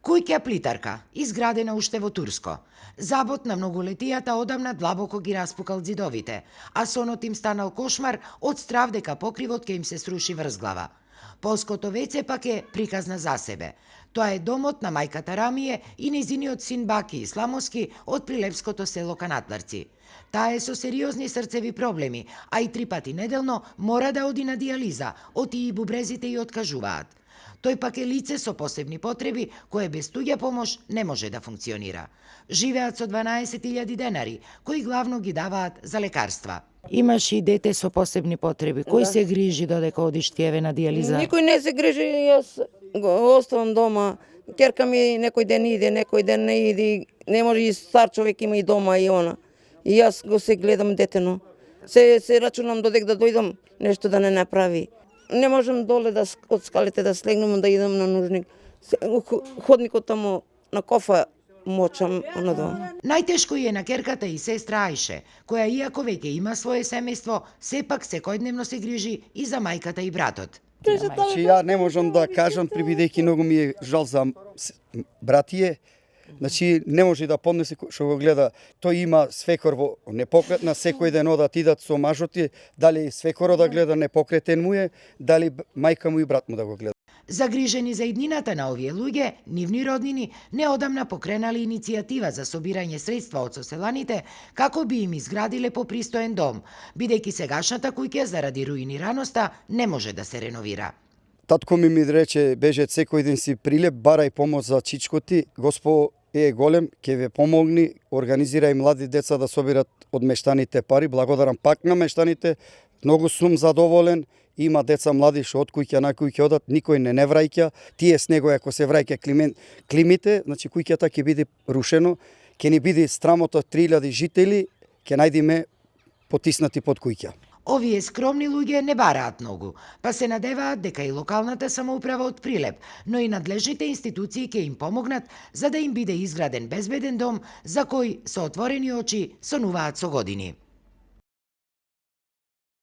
Куќа плитарка, изградена уште во Турско. Забот на многолетијата одамна длабоко ги распукал ѕидовите, а сонот им станал кошмар од страв дека покривот ќе им се сруши врз глава. Полското веце пак е приказна за себе. Тоа е домот на мајката Рамије и незиниот син Баки Исламовски од прилепското село Канатларци. Таа е со сериозни срцеви проблеми, а и 3 пати неделно мора да оди на диализа, отии бубрезите и откажуваат. Тој пак е лице со посебни потреби, кое без туѓа помош не може да функционира. Живеат со 12.000 денари, кои главно ги даваат за лекарства. Имаш и дете со посебни потреби. Кој се грижи додека одиш тиеве на диализа? Никој не се грижи, јас го оставам дома. Ќерка ми некој ден иде, некој ден не иде. Не може и стар човек има и дома и она. И јас го се гледам детено. Се рачунам додек да дојдам нешто да не направи. Не можам доле да од скалите да слегнем да идам на нужник. Ходникот таму на кофа мочам онадоа. Најтешко е на керката и сестра Ајше, која иако веќе има свое семејство, сепак секојдневно се грижи и за мајката и братот. Значи, ја не можам да кажам, бидејќи многу ми е жал за братие. Значи, не може да поднесе што го гледа. Тој има свекор во непокретна, секој ден одат идат со мажоти, дали свекоро да гледа непокретен му е, дали мајка му и брат му да го гледа. Загрижени за иднината на овие луѓе, нивни роднини неодамна покренале иницијатива за собирање средства од соселаните како би им изградиле попристоен дом, бидејќи сегашната куќа заради руинираноста не може да се реновира. Татко ми рече, беже секој ден си прилеп, барај помош за чичкоти, Господ е голем, ќе ве помогни, организирај млади деца да собират од мештаните пари. Благодарам пак на мештаните, многу сум задоволен. Има деца млади што од куќа на куќа одат, никој не враќа. Тие с него ако се враќа климите, значи куќата ќе биде рушено, ќе ни биде страмота 3000 жители, ќе најдеме потиснати под куќа. Овие скромни луѓе не бараат многу, па се надеваат дека и локалната самоуправа од Прилеп, но и надлежните институции ќе им помогнат за да им биде изграден безбеден дом за кој со отворени очи сонуваат со години.